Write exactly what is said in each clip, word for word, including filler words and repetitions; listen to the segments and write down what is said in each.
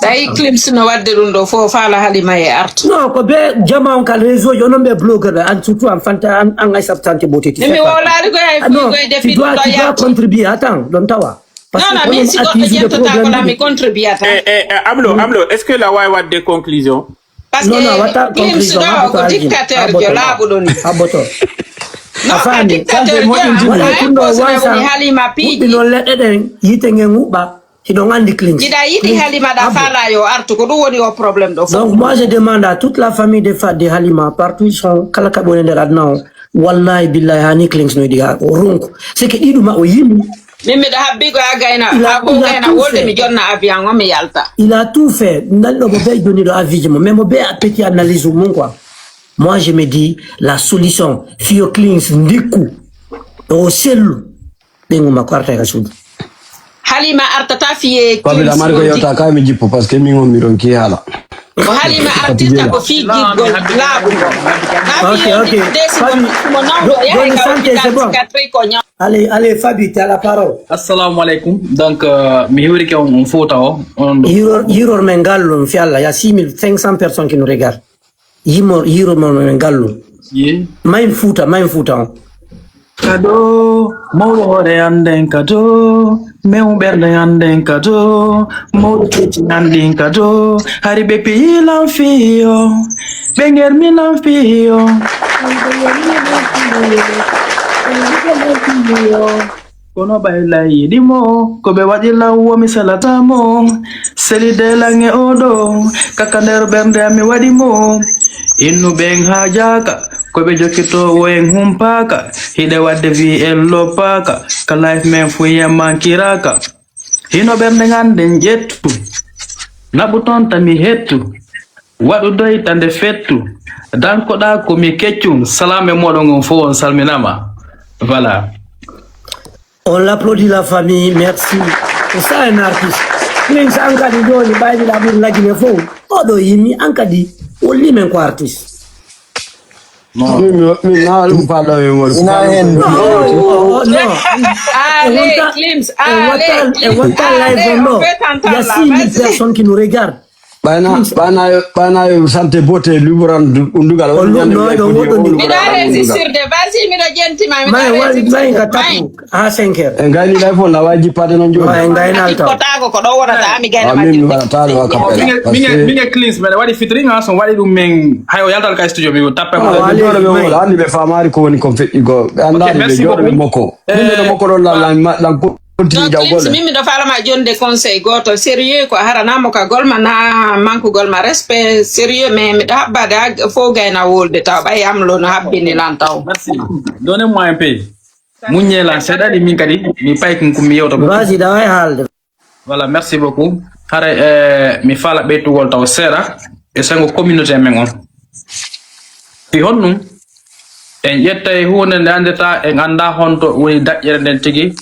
Tawi Clims no wadde ɗum ɗo fof, faala Halima e arta. Non, ko be jama on kal réseau ji, onon ɓe blogueur ɓe, an surtout an fanta, an, an ay sabtante beauté ti. Mi wowlaali koy hay. Ah, non, fuugoy de tu dois, tu dois contribuer, attends, ɗon tawa. Non, non, min si goɗɗo ƴettata ko la mi contribuata. Eh, eh, eh, Amlo, Amlo, est-ce que la wawi wadde conclusion? Parce que Clims ɗo ko dictateur jo laaɓuɗo ni. Abboto. Non, ko dictateur jo. Waɗa kunɗo wansan. Halima piiji. Ɗiɗo leɗɗe ɗen, yite ngen huɓɓa. Hiɗon anndi Clims. Hiɗa yiɗi Halima ɗa faala yo artu, ko ɗum woni o problème ɗo fof. Donc moi je demande à toute la famille de fa de Halima partout ils sont, kala kaɓe woni nder aduna o, wallahi billahi hani Clims no yiɗi ha o ronku. C'est que ɗiɗuma o yimi. Min miɗo habbi ko a gayna, ha ko gayna wolde mi jonna avion o mi yalta. Il a tout fait. Nanɗo mo be joni ɗo avion mo, mais mo be petit analyse mum quoi. Moi je me dis la solution, fiyo Clims ndikku o sellu. Ɓeyngu makko arta e ka suudu. Halima artata fiye. Papi Lamar ko yewta kay mi jippo parce que min on mi ronki haala. Ko Halima artirta ko fii giggol laaɓugo. Ok, ok. Fabi, joni santé, c'est bon. Allez, allez, Fabi, t'as la parole. Assalamu alaikum. Donc, euh, mi hiwrike on, on fota o. On hiror, hiror men ngallu, fi Allah, il y a six mille cinq cents personnes qui nous regardent. Yimor, yiromon men ngallu. Mayin Fuuta, mayin Fuuta on. Kado, mawɗo hoore annden kado, mew ɓernde annden kado, mawɗo keeci anndin kado, hari ɓe piyi lan fiyo, ɓe ngermi lan fiyo. Kono ɓay lay yiɗi mo, ko ɓe waɗi law wo mi salata mo. Seli de lange o ɗo, kaka nder ɓernde am mi waɗi mo. Innu ɓen haajaaka, ko ɓe jokkitoowo en humpaaka. Hiɗe waɗde wi en loppaaka, ka life men fu yen mankiraaka. Hino ɓernde ngannden ƴettu, naɓu toon tami hettu. Waɗu doyta nde fettu, dankoɗaa ko mi keccum. Salaam e mooɗon on fof, on salminaama. Voilà. On l'applaudit la famille, merci. Ko ça un artiste. Min so an kadi jooni ɓayliɗa ɓuri lagine fof. Oɗo yimi an kadi wolli men ko artiste. Non. Min, min, min, na ɗum faɗɗo e won. Ina hen. Non, non, non. Allez, Clims, allez, Clims, allez, on fait entendre la voix. Il y a six mille personnes qui nous regardent. Ɓayna, ɓayna, ɓayna yo santé beauté luɓuran du-, undugal. On ɗum no ɗo woɗɗo ndi. Miɗo résistirde, vas-y, miɗo jentima, miɗo résistirde. May ka tapu ha cinq heures. En gayni lay fof na wawi jippade noon jooni. En gayna taw. Jippotaago ko ɗo wonata, ami gayna. Amin, mi waɗata ɗo ka pelle. Min e, min e Clims, meɗa waɗi featuring, ha so waɗi ɗum men, hay o yaltal ka studio, mi tappe mo. Ɓe jooɗo ɓe woola, andi ɓe faamaari ko woni kon feƴƴi goo. Ɓe andaani ɓe jooɗo ɓe mokko. Min ɓe mokko ɗon lan, lan, lan ko. Donc, Clims, min miɗo faalama jonde conseil gooto sérieux, ko a haranama ka golma na mankugol ma respect sérieux, mais miɗo habbade ha fof gayna wolde taw ɓay am lo no habbini lan taw. Merci. Donnez-moi un peu. Muññe lan seeɗa ɗi min kadi mi pay kin ko mi yewta ko. Vas-y, ɗa wawi haalde. Voilà, merci beaucoup. Hara, eh, mi faala ɓeytugol taw seeɗa e sengo communauté men on. Fi honɗum? En ƴettay huunde nde anndata, en annda honto woni daƴƴere nden tigi.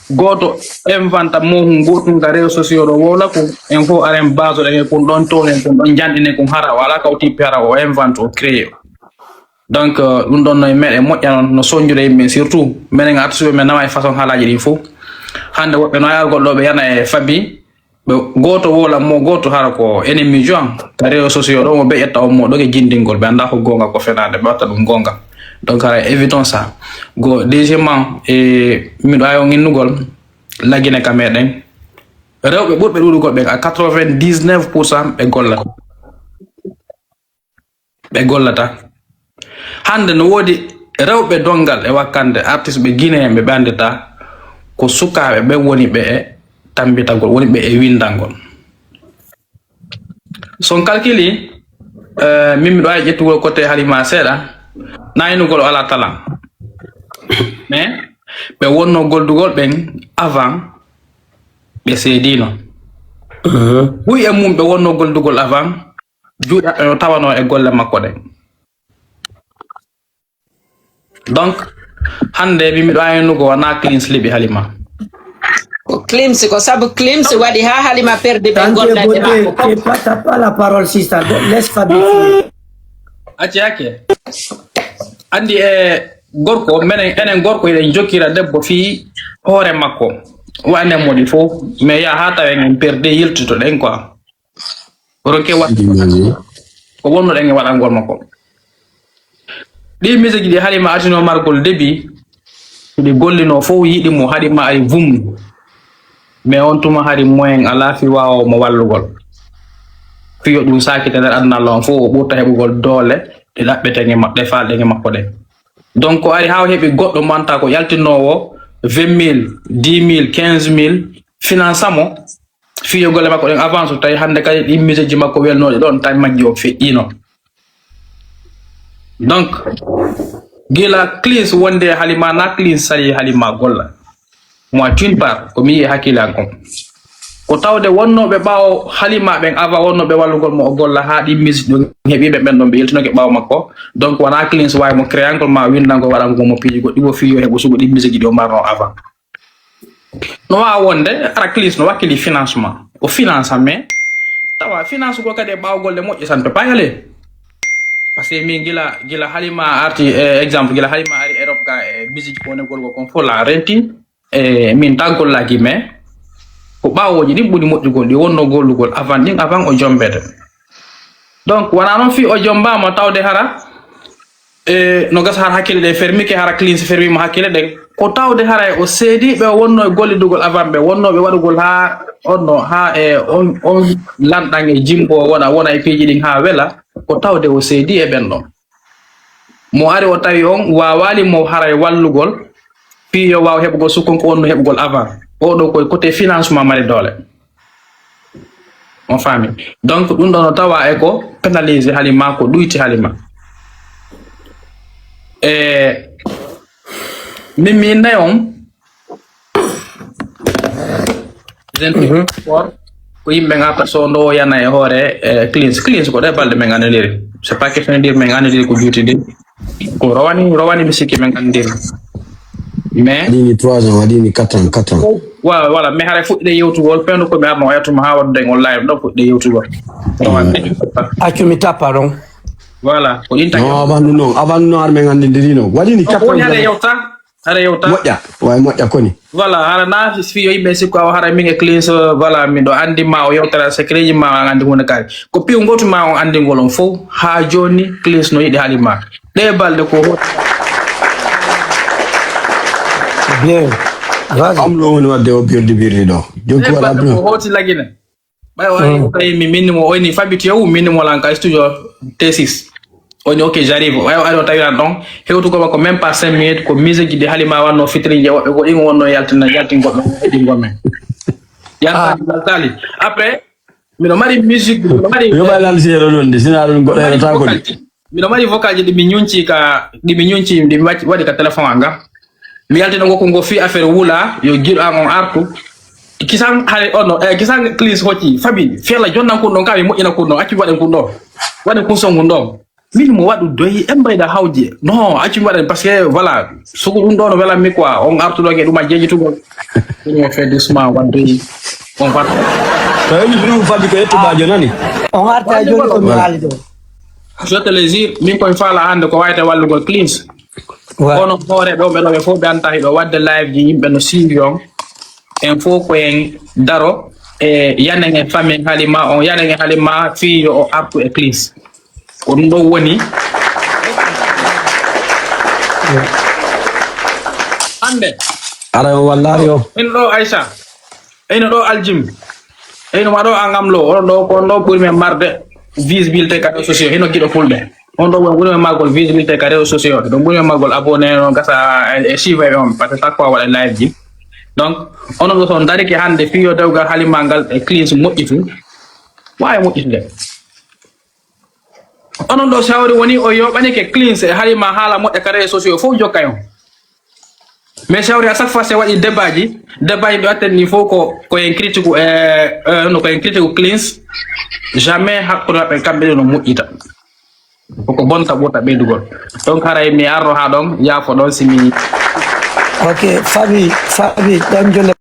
Gooto inventa mohun gootun ka réseaux sociaux ɗo wowla ko en fof aren base ɗen e kun ɗon toon en kun ɗon janɗine kun hara wala kaw tippi hara o invente o créé. Donc, euh, ɗum ɗon no e meɗen moƴƴa noon no sonjude yimɓe surtout menen artiste ɓe men nawa e façon haalaji ɗin fof. Hannde woɓɓe no ayargol ɗo ɓe yana e fabi. Ɓe gooto wowla mo gooto hara ko ennemi jo an ka réseaux sociaux ɗo mo ɓe ƴetta on mo ɗoge jindingol ɓe annda ko goonga ko fenaande ɓe watta ɗum goonga. Donc hara évitons ça. Go deuxièmement e miɗo awi on innugol lagine ka meɗen rewɓe ɓurɓe ɗuɗugol ɓen à quatre-vingt-dix-neuf pour cent ɓe gollata. Ɓe gollata. Hannde no woodi rewɓe donngal e wakkande artiste ɓe Guinéen ɓe ɓe anndata ko sukaaɓe ɓe woni ɓe e tammbitagol, woni ɓe e winndangol. So on calculi, eh, min miɗo waawi ƴettugol côté Halima seeɗa, naynugol o alaa talan. Mais ɓe wonno goldugol ɓen avant ɓe seedino. Buy e mum ɓe wonno goldugol avant, juuɗe maɓɓe no tawano e golle makko ɗen. Donc, hannde mi miɗo aynugo wona Clims liɓi Halima. Ko Clims, ko sabu Clims waɗi ha Halima perdi ɓe gollande makko fof. T'as pas la parole, sister. Laisse Fabi finir. Acci hakke. Andi e gorko, menen, enen gorko eɗen jokkira debbo fii hoore makko. Wa enen moɗi fof, mais ya ha tawen en perde yiltoto ɗen quoi. Ronke wat ko wonno ɗen e waɗangol makko. Ɗi musique ɗi Halima artino margol début, ɗi gollino fof yiɗi mo, Halima ari vum. Mais on tuma hari moyen ala fi wawo mo wallugol. Fiyo ɗum sakita nder aduna Allah on fof o ɓurta heɓugol doole ɗe ɗaɓɓeten e maɓɓe falɗen e makko ɗen. Donc ko ari ha o heɓi goɗɗo manta ko yaltinowo vingt mille, dix mille, quinze mille, finance mo, fiyo golle makko ɗen avance tawi hannde kadi ɗin miseji makko welnoɗi ɗon tawi majji o feƴƴino. Donc gila cleans wonde Halima na cleans sali Halima golla. Moi d'une part ko mi yi'i hakkille an kon ko tawde wonnooɓe ɓaawo Halima ɓen avant wonnooɓe wallugol mo o golla haa ɗin musique ɗon heɓiiɓe ɓen ɗon ɓe yiltinoke ɓaawo makko. Donc wonaa cleans waawi mo créangol ma winndangol waɗangol mo piiji goɗɗi wo fii yo heɓu sugu ɗin musique ɗi o marno avant. No waawa wonde ara cleans no wakkili financement o finance mais tawa finance gol kadi e ɓaawo golle moƴƴe ça ne peut pas y aller. Parce que min gila gila Halima arti e exemple gila Halima ari Europe ga e musique ko wonegol ko kon fof la renti e min ta gollaki mais ko ɓaawooji ɗin ɓuri moƴƴugol ɗi wonno gollugol avant ɗin avant o jombede. Donc wona noon fii o jombaama tawde hara e no gasa hara hakkille ɗe fermike hara cleans fermima hakkille ɗen ko tawde hara o seediiɓe o wonno e gollidugol avant ɓe wonnooɓe waɗugol haa onno haa e on on lanɗan e jimbo wona wona e piiji ɗin haa wela ko tawde o seedii e ɓen ɗon. Mo ari o tawi on waawali mo haray wallugol fii yo waaw heɓugol sukkon ko wonno heɓugol avant oɗo koye côté financement mari doole. On faami donc ɗum ɗo no tawa e ko pénalisé Halima ko ɗuyti Halima. E min mi innay on sport ko yimɓe ngarta so ndowo yana e hoore e cleans cleans ko ɗe balɗe min anndondiri c'est pas question de dire min anndondiri ko juuti de ko rowani rowani mi sikki min anndondiri mais waɗini trois ans waɗini quatre ans quatre ans wa voilà mais hara fuɗɗide yewtugol pendo ko mi arno o yattuma ha waddude ngol live ɗo fuɗɗide yewtugol rowani accu mi tappa ɗon voilà ko ɗin tagi non avant ɗum noon avant ɗum noon ar min anndondiri noon waɗini quatre woni hara ans yewta hara yewta moƴƴa way moƴƴa koni voilà hara na fiyo yimɓe sikko awa hara min e cleans voilà miɗo anndi ma o yewtata secret ji ma an anndi hunde kadi ko piw gotu ma on anndingol on fof ha joni cleans no yiɗi Halima ɗe balɗe ko hoti bien vas-y am ɗo woni wadde o birdi birdi ɗo jonki ɗe waɗa balɗe ko ɗum hoti lagine ɓay o ari o tawi mi minni mo oyni fabiti yow minni mo lan ka studio T six oyni ok j'arrive ɓay o ari o tawi lan ɗon hewtugol makko même pas cinq minutes ko musique ji ɗi Halima wanno fitriji e woɓɓe goɗɗi mo wonno yaltina yaltin goɗɗo heɗingol men yaltali yaltali après miɗo mari musique miɗo mari yoɓa lan seeɗa ɗon de sina ɗum goɗɗo heɗata ko de miɗo mari vocal ji ɗi mi ñunci ka ɗi mi ñunci ɗi mi wacci- waɗi ka téléphone anga mi yaltina gokku ngo fii affaire wula yo giɗo an on artu kisan hare ono e kisan cleans hocci fabi fela jonnan kun ɗon ka mi moƴƴina kun ɗon accu waɗen kun ɗon waɗen kun songun ɗon min mo waɗu doyi en mbayda hawje non accu mi waɗen parce que voilà sugu ɗum ɗo no welanmi quoi on artuɗo ke ɗum a jejitugol ɗum o fait doucement waddoyi on fat tawi ɗum fabi ko yettubajo nani on arta e joni ko mi haali ɗo je te le jure min komi faala hannde ko wayata wallugol cleans Wa- onon hooreɓe on ɓe ɗo ɓe fof ɓe anta hiɗo wadde live ji yimɓe no siiwi on en fof ko en daro e yanen e famille Halima on yanen e Halima fii yo o artu e cleans ko ɗum ɗo woni hannde ara o wallari o min ɗo Aïcha eyno ɗo aljim eyno ma ɗo angam lo oɗon ɗo ko on ɗo ɓuri men marde visibilité ka réseaux sociaux hino giɗo fulɓe on ɗo woni ɓuri men margol visibilité ka réseaux sociaux ɗon ɓuri men margol abonné no gasa e chiffre e on parce que chaque fois waɗa live ji donc onon ɗo so on darike hannde fii yo dewgal Halima ngal e cleans moƴƴitu wawi moƴƴitude onon ɗo sawri woni o yoɓanike cleans e Halima haala moƴƴa ka réseaux sociaux fof jokkay on mais sawri à chaque fois se waɗi débat ji débat ji ɗo atten ni fof ko ko en critique e e, no ko en critique cleans jamais hakkude maɓɓe kamɓe ɗo no moƴƴita koko bonta ɓurta ɓeydugol donc haray mi arro ha ɗon yaafo ɗon simi ok fabi fabi ɗon jonde